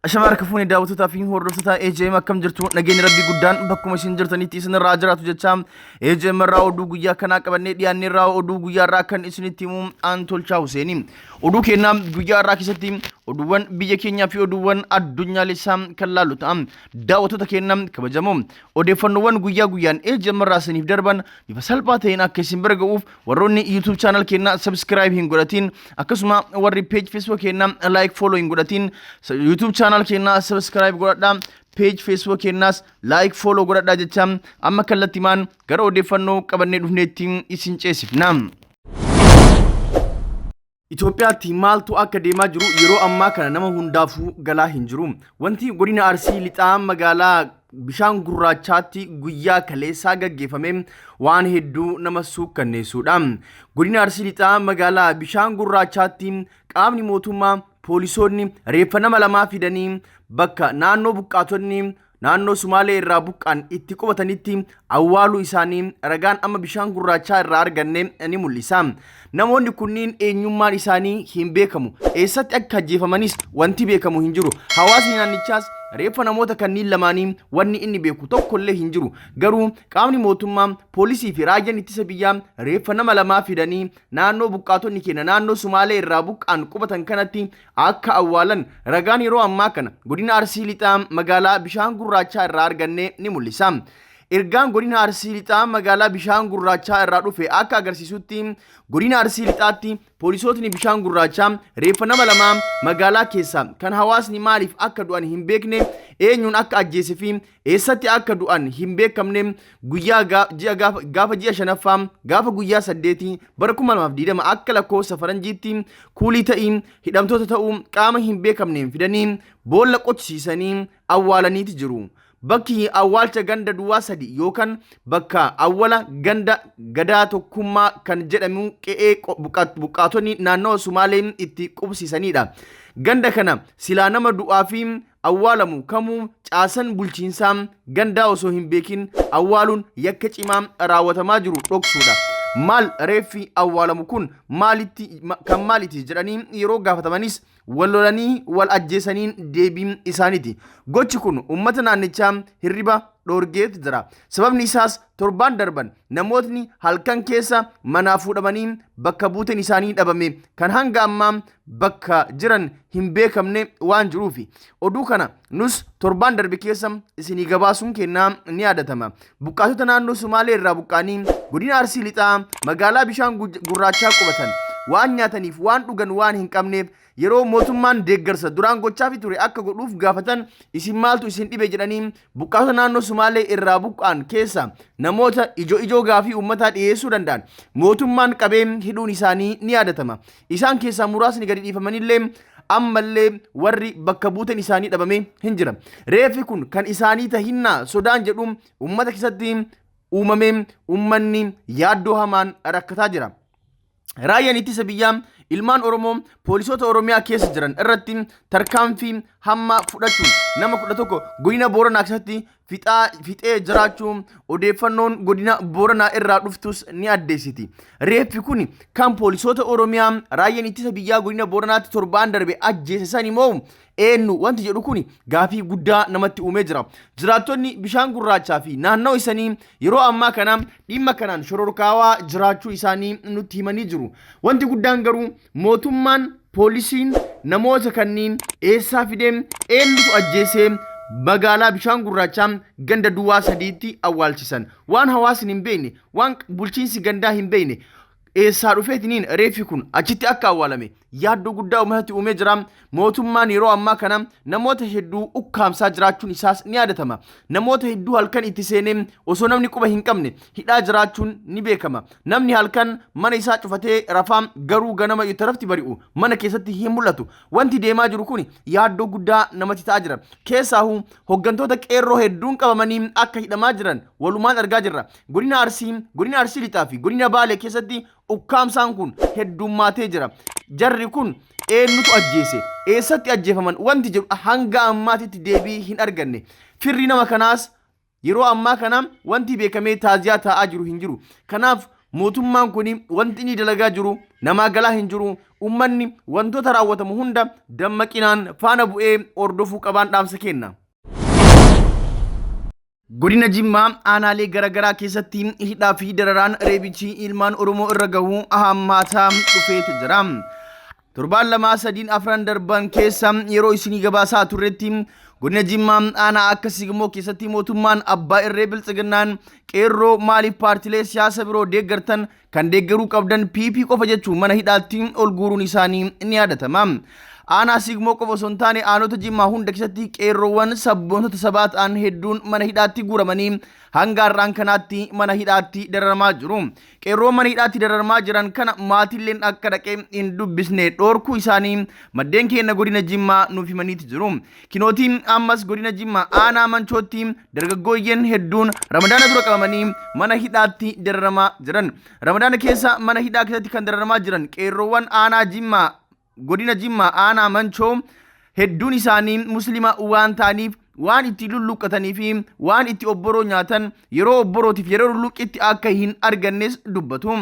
Ashama harka fuune daawwattootaa fi hordoftoota AJM, akkam jirtu? Nageenyi rabbii guddaan bakkuma isin jirtanitti isin irraa jiraatu jecha, AJM irraa oduu guyyaa kanaa qabannee dhiyaanne irraa oduu guyyaa irraa kan isinitti himu aan Tolchaa Huseeni. Oduu keenyaa guyyaa irraa keessatti oduuwwan biyya keenyaa fi oduuwwan addunyaalessaa kan laallu ta'a. Daawwattoota keenya kabajamoo, odeeffannoowwan guyyaa guyyaan AJM irraa isiniif darban bifa salphaa ta'een akka isin bira ga'uuf, warroonni YouTube channel keenya subscribe hin godhatin, akkasuma warri page Facebook keenya like follow hin godhatin, YouTube channel keenya subscribe godhadhaa, page Facebook keenyaas like follow godhadhaa jecha, amma kallattimaan gara odeeffannoo qabannee dhufneetti isin ceesifna. Itoophiyaatti maaltu akka deemaa jiru yeroo ammaa kana nama hundaafuu galaa hin jiru. Wanti godina Arsii Lixaa magaalaa Bishaan Gurraachaatti guyyaa kaleessaa gaggeeffame waan hedduu nama suukkanneessuudha. Godina Arsii Lixaa magaalaa Bishaan Gurraachaatti qaamni mootummaa poolisoonni reeffa nama lamaa fidanii bakka naannoo buqqaatonni naannoo Sumaalee irraa buqqaan itti qubatanitti awwaaluu isaanii ragaan amma Bishaan Gurraachaa irraa arganne ni mul'isa. Namoonni kunniin eenyummaan isaanii hin beekamu. Eessatti akka ajjeefamanis wanti beekamu hin jiru. Hawaasni naannichaas reeffa namoota kanniin lamaanii wanni inni beeku tokkollee hin jiru. Garuu qaamni mootummaa poolisii fi raayyaan ittisa biyyaa reeffa nama lamaa fidanii naannoo buqqaatonni keenya naannoo Sumaalee irraa buqqaan qubatan kanatti akka awwaalan ragaan yeroo ammaa kana godina Arsii Lixaa magaalaa Bishaan Gurraachaa irraa arganne ni mul'isa. Ergaan godina Arsii Lixaa magaalaa Bishaan Gurraachaa irraa dhufe akka agarsiisutti, godina Arsii Lixaatti poolisootni Bishaan Gurraachaa reeffa nama lamaa magaalaa keessa kan hawaasni maaliif akka du'an hin beekne, eenyuun akka ajjeese fi eessatti akka du'an hin beekamne, guyyaa ji'a gaafa ji'a shanaffaa gaafa guyyaa 8 bara 2020 akka lakkoofsa faranjiitti kuulii ta'ii hidhamtoota ta'uu qaama hin beekamneen fidanii boolla qochisiisanii awwaalaniiti jiru. Bakki awwaalcha ganda duwwaa 3 yookaan bakka awwala ganda Gadaa Tokkummaa kan jedhamu qe'ee buqqaatonni naannawa Sumaalee itti qubsiisanidha. Ganda kana silaa nama du'aa fi awwaalamu kamuu caasan bulchiinsaa gandaa osoo hin beekin awwaaluun yakka cimaa raawwatamaa jiru dhoksuudha. Maal reeffi awwaalamu kun maalitti kan maaliti jedhanii yeroo gaafatamanis wal lolanii wal ajjeesaniin deebiin isaaniiti. Gochi kun uummata naannichaa hirriba dhoorgeet jira. Sababni isaas torbaan darban namootni halkan keessa manaa fuudhamanii bakka buuteen isaanii dhabame kan hanga ammaa bakka jiran hin beekamne waan jiruufi. Oduu kana nus torbaan darbe keessa isinii gabaasuun kennaa ni yaadatama. Buqqaatota naannoo Sumaalee irraa buqqaanii godina Arsii Lixaa magaalaa Bishaan Gurraachaa qubatan waan nyaataniif waan dhugan waan hin qabneef, yeroo mootummaan deeggarsa duraan gochaafi ture akka godhuuf gaafatan, isin maaltu isin dhibe jedhanii buqqaatota naannoo Sumaalee irraa buqqa'an keessa namoota ijoo ijoo gaafii uummataa dhiyeessuu danda'an mootummaan qabee hidhuun isaanii ni yaadatama. Isaan keessaa muraasni gadi dhiifamanillee ammallee warri bakka buuteen isaanii dhabame hin jira. Reeffi kun kan isaanii tahinnaa sodaan jedhu uummata keessatti uumamee uummanni yaaddoo hamaan rakkataa jira. Raayyaan ittisa biyyaa ilmaan Oromoo poolisoota Oromiyaa keessa jiran irratti tarkaanfii hammaa fudhachuun nama 11 godina Booranaa keessatti fixaa fixee jiraachuu odeeffannoon godina Booranaa irraa dhuftus ni addeessiti. Reeffi kun kan poolisoota Oromiyaa raayyaan ittisa biyyaa godina Booranaatti torbaan darbe ajjeese sani moo eenyu wanti jedhu kun gaafii guddaa namatti uumee jira. Jiraattonni Bishaan Gurraachaa fi naannoo isaanii yeroo ammaa kana dhimma kanaan shororkaawaa jiraachuu isaanii nutti himanii jiru. Wanti guddaan garuu mootummaan poolisiin namoota kanniin eessaa fidee, eenyutu ajjeesee magaalaa Bishaan Gurraachaa ganda duwwaa 3tti awwaalchisan? Waan hawaasni hin beekne, waan bulchiinsi gandaa hin beekne, eessaa dhufeetiniin reeffi kun achitti akka awwaalame yaaddoo guddaa uummatatti uumee jira. Mootummaan yeroo ammaa kana namoota hedduu ukkaamsaa jiraachuun isaas ni yaadatama. Namoota hedduu halkan itti seenee osoo namni quba hin qabne hidhaa jiraachuun ni beekama. Namni halkan mana isaa cufatee rafaa, garuu ganama itti rafti bari'u mana keessatti hin mul'atu. Wanti deemaa jiru kun yaaddoo guddaa namatti ta'aa jira. Keessaahu hoggantoota qeerroo hedduun qabamanii akka hidhamaa jiran walumaan argaa jirra. Godina Arsii, godina Arsii Lixaa fi godina Baalee keessatti ukkaamsaan kun heddummaatee jira. Jarri kun eenyutu ajjeese, eessatti ajjeefaman wanti jedhu hanga ammaatitti deebii hin arganne. Firri nama kanaas yeroo ammaa kana wanti beekamee taaziyaa taa'aa jiru hin jiru. Kanaaf mootummaan kun wanti inni dalagaa jiru namaa galaa hin jiru. ummanni wantoota raawwatamu hunda dammaqinaan faana bu'ee hordofuu qabaan dhaamsa kenna. Godina Jimmaa aanaalee garaagaraa keessatti hidhaa fi dararaan reebichi ilmaan Oromoo irra gahu hammaataa dhufeetu jira. Torbaan lamaa sadiin afran darban keessa yeroo isinii gabaasaa turretti godina Jimmaa aanaa akka Sigmoo keessatti mootummaan abbaa irree biltsiginnaan qeerroo maaliif paartilee siyaasa biroo deeggartan kan deeggaruu qabdan PP qofa jechuun mana hidhaatti ol guuruun isaanii ni yaadatama. Aanaa Sigmoo qofa osoo hin taane aanota Jimmaa hunda keessatti qeerroowwan sabboontota sabaa ta'an hedduun mana hidhaatti guuramanii hanga har'aan kanaatti mana hidhaatti dararamaa jiru. Qeerroo mana hidhaatti dararamaa jiran kana maatiilleen akka dhaqee hin dubbisne dhoorkuu isaanii maddeen keenya godina Jimmaa nuuf himaniiti jiru. Kinootiin ammas godina Jimmaa aanaa Manchootti dargaggooyyeen hedduun Ramadaana dura qabamanii mana hidhaatti dararamaa jiran. Ramadaana keessa mana hidhaa keessatti kan dararamaa jiran qeerroowwan aanaa Jimmaa godina Jimmaa aanaa Manchoo hedduun isaanii muslima waan ta'aniif waan itti lulluqqatanii fi waan itti obboroo nyaatan yeroo obborootiif yeroo lulluqqitti akka hin argannes dubbatu.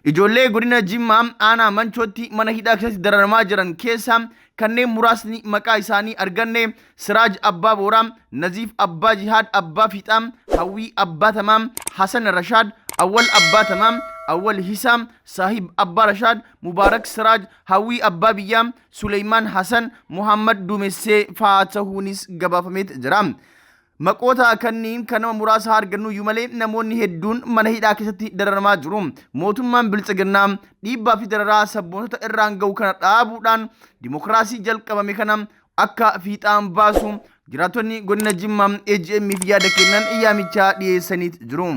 Ijoollee godina Jimmaa aanaa Manchootti mana hidhaa keessatti dararamaa jiran keessa kanneen muraasni maqaa isaanii arganne Siraaj Abbaa Booraa, Naziif Abbaa Jihaad Abbaa Fiixaa, Hawwii Abbaa Tamaam, Hasan Rashaad, Awwal Abbaa Tamaam, Awwal Hisaam, Saahib Abbaa Rashaad, Mubaarak Siraaj, Hawwii Abbaa Biyyaa, Suleymaan Hasan, Muhammad Duumessee fa'aa tahuunis gabaafameet jira. Maqoota kanniin kan nama muraasa argannu iyyuu malee namoonni hedduun mana hidhaa keessatti dararamaa jiru. Mootummaan Biltsiginnaa dhiibbaa fi dararaa sabboontota irraan gahu kana dhaabuudhaan dimokiraasii jalqabame kana akka fiixaan baasu jiraattonni godina Jimmaa AGM'f yaada kennan yaamichaa dhiyeessaniit jiru.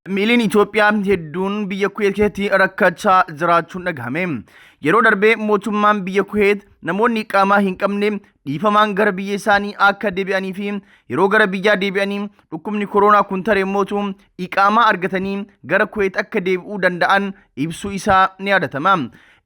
Lammiileen Itoophiyaa hedduun biyya Kuweet keessatti rakkachaa jiraachuun dhagahame. Yeroo darbee mootummaan biyya Kuweet namoonni qaamaa hin qabne dhiifamaan gara biyya isaanii akka deebi'anii fi yeroo gara biyyaa deebi'anii dhukkubni koronaa kun tare mootu iqaamaa argatanii gara Kuweet akka deebi'uu danda'an ibsuu isaa ni yaadatama.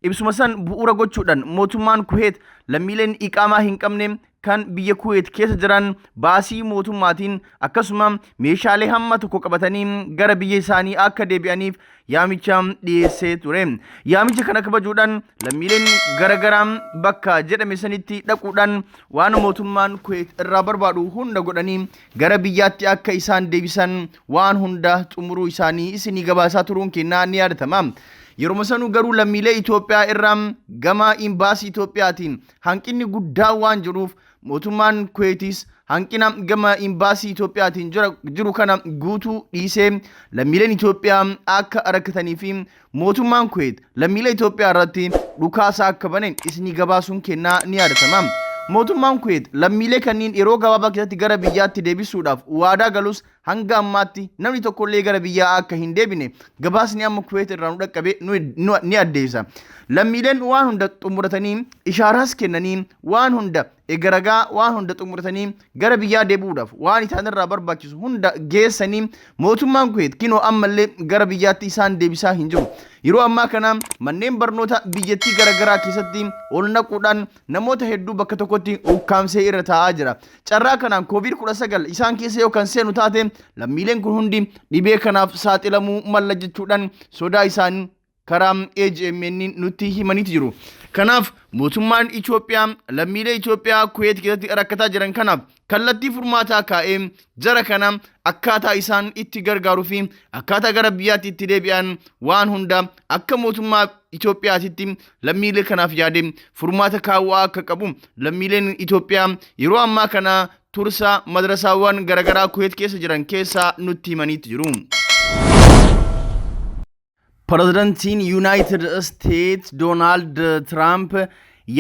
Ibsuma san bu'uura gochuudhaan mootummaan Kuweet lammiileen iqaamaa hin qabne kan biyya Kuweet keessa jiran baasii mootummaatiin akkasuma meeshaalee hamma tokko qabatanii gara biyya isaanii akka deebi'aniif yaamicha dhiyeessee ture. Yaamicha kana kabajuudhaan lammiileen garagaraa bakka jedhame sanitti dhaquudhaan waan mootummaan Kuweet irraa barbaadu hunda godhanii gara biyyaatti akka isaan deebisan waan hunda xumuruu isaanii isinii gabaasaa turuun kennaa ni yaadatama. Yeruma sanuu garuu lammiilee Itoophiyaa irraa gama imbaasii Itoophiyaatiin hanqinni guddaan waan jiruuf mootummaan Kuweetis hanqina gama imbaasii Itoophiyaatiin jiru kana guutuu dhiisee lammiileen Itoophiyaa akka rakkatanii fi mootummaan Kuweet lammiilee Itoophiyaa irratti dhukaasa akka bane isinii gabaasuun kennaa ni yaadatama. Mootummaan Kuweet lammiilee kanneen yeroo gabaabaa keessatti gara biyyaatti deebisuudhaaf waadaa galus hanga ammaatti namni tokkollee gara biyyaa akka hin deebine gabaasni amma Kuweet irraa nu dhaqqabe ni addeessa. Lammiileen waan hunda xumuratanii ishaaraas kennanii waan hunda egaragaa waan hunda xumuratanii gara biyyaa deebi'uudhaaf waan isaan irraa barbaachisu hunda geessanii mootummaan Kuweet kinoo ammallee gara biyyaatti isaan deebisaa hin jiru. Yeroo ammaa kana manneen barnoota biyyattii garaagaraa keessatti ol naquudhaan namoota hedduu bakka tokkotti ukkaamsee irra taa'aa jira. Carraa kanaan COVID-19 isaan keessa yoo kan seenu taate lammiileen kun hundi dhibee kanaaf saaxilamuu malla jechuudhaan sodaa isaan karaa AGMN nutti himaniitu jiru. Kanaaf mootummaan Itoophiyaa lammiilee Itoophiyaa Kuweet keessatti rakkataa jiran kanaaf kallattii furmaataa kaa'ee jara kana akkaataa isaan itti gargaaruu fi akkaataa gara biyyaatti itti deebi'an waan hunda akka mootummaa Itoophiyaatitti lammiilee kanaaf yaade furmaata kaa'uu akka qabu lammiileen Itoophiyaa yeroo ammaa kana tursa madrasaawwan garaagaraa Kuweet keessa jiran keessaa nutti himaniitu jiru. Pirezidantiin Yuunaayitid Isteets Doonaald Tiraamp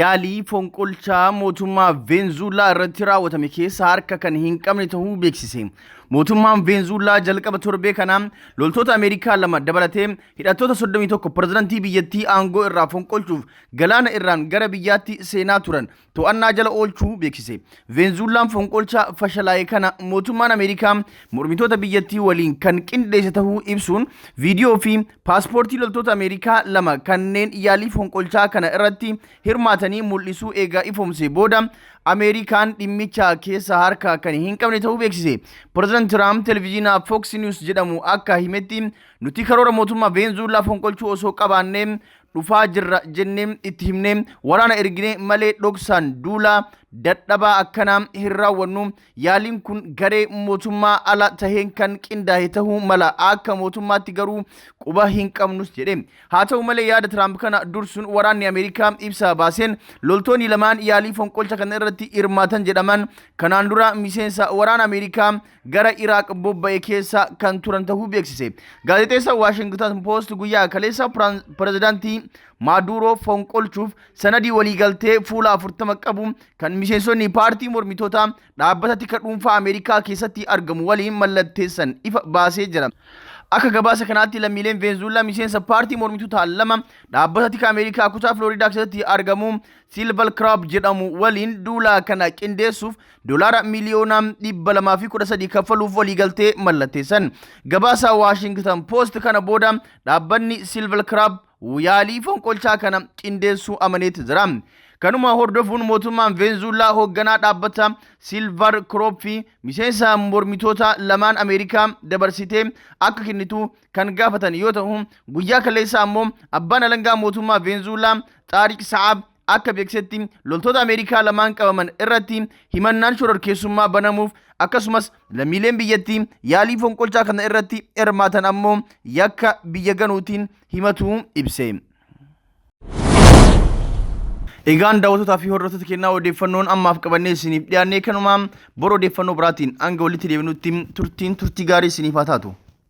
yaalii fonqolchaa mootummaa Veenzuulaa irratti raawwatame keessa harka kan hin qabne ta'uu beeksise. Mootummaan Veenzuulaa jalqaba torbee kanaa loltoota Ameerikaa lama dabalatee hidhattoota 31 pirezidantii biyyattii aangoo irraa fonqolchuuf galaana irraan gara biyyaatti seenaa turan to'annaa jala oolchuu beeksise. Veenzuullaan fonqolcha fashalaa'e kana mootummaan Ameerikaa mormitoota biyyattii waliin kan qindeesse tahuu ibsuun viidiyoo fi paaspoortii loltoota Ameerikaa lama kanneen yaalii fonqolchaa kana irratti hirmaatanii mul'isuu eegaa ifoomsee booda Ameerikaan dhimmicha keessa harka kan hin qabne ta'uu beeksise. Pireezidant Tiraamp televiziyoona Fox News jedhamu akka himetti nuti karoora mootummaa Veenzuullaa fonqolchuu osoo qabaannee dhufaa jirra jennee itti himnee waraana ergine malee dhoksaan duula dadhabaa akkanaa hin raawwannu. Yaaliin kun garee mootummaa ala taheen kan qindaa'e tahuu mala akka mootummaatti garuu quba hin qabnus jedhe. Haa ta'u malee yaada Tiraamp kana dursuun waraanni Ameerikaa ibsa baaseen loltoonni lamaan yaalii fonqolcha kana irratti hirmaatan jedhaman kanaan dura miseensa waraana Ameerikaa gara Iraaq bobba'e keessa kan turan tahuu beeksise. Gaazexeessa Washington Post guyyaa kaleessa pirezidaantii Maaduuroo fonqolchuuf sanadii waliigaltee fuula 40 qabu kan miseensonni paartii mormitootaa dhaabbata tika dhuunfaa Ameerikaa keessatti argamu waliin mallatteessan ifa baasee jira. Akka gabaasa kanaatti lammiileen Veenzuullaa miseensa paartii mormituu ta'an lama dhaabbata tika Ameerikaa kutaa Filooriidaa keessatti argamu Silver Crab jedhamu waliin duula kana qindeessuuf doolaara miliyoona 213 kaffaluuf waliigaltee mallatteessan. Gabaasa Washington Post kana booda dhaabbanni Silver Crab yaalii fonqolchaa kana qindeessuu amaneeti jira. Kanuma hordofuun mootummaan Veenzuullaa hoogganaa dhaabbata Silver Crop fi miseensa mormitoota lamaan Ameerikaa dabarsitee akka kennitu kan gaafatan yoo ta'u, guyyaa kaleessaa ammoo abbaan alangaa mootummaa Veenzuullaa Xaariq Sa'aab akka beeksisetti loltoota Ameerikaa lamaan qabaman irratti himannaan shororkeessummaa banamuuf akkasumas lammiileen biyyattii yaalii fonqolchaa kana irratti hirmaatan ammoo yakka biyya ganuutiin himatuu ibse. Egaan daawwattootaa fi hordoftoota kennaa odeeffannoon ammaaf qabannee isiniif dhiyaannee kanuma bor odeeffannoo biraatiin hanga walitti deebinutti turtiin turtii gaarii isiniif haa taatu.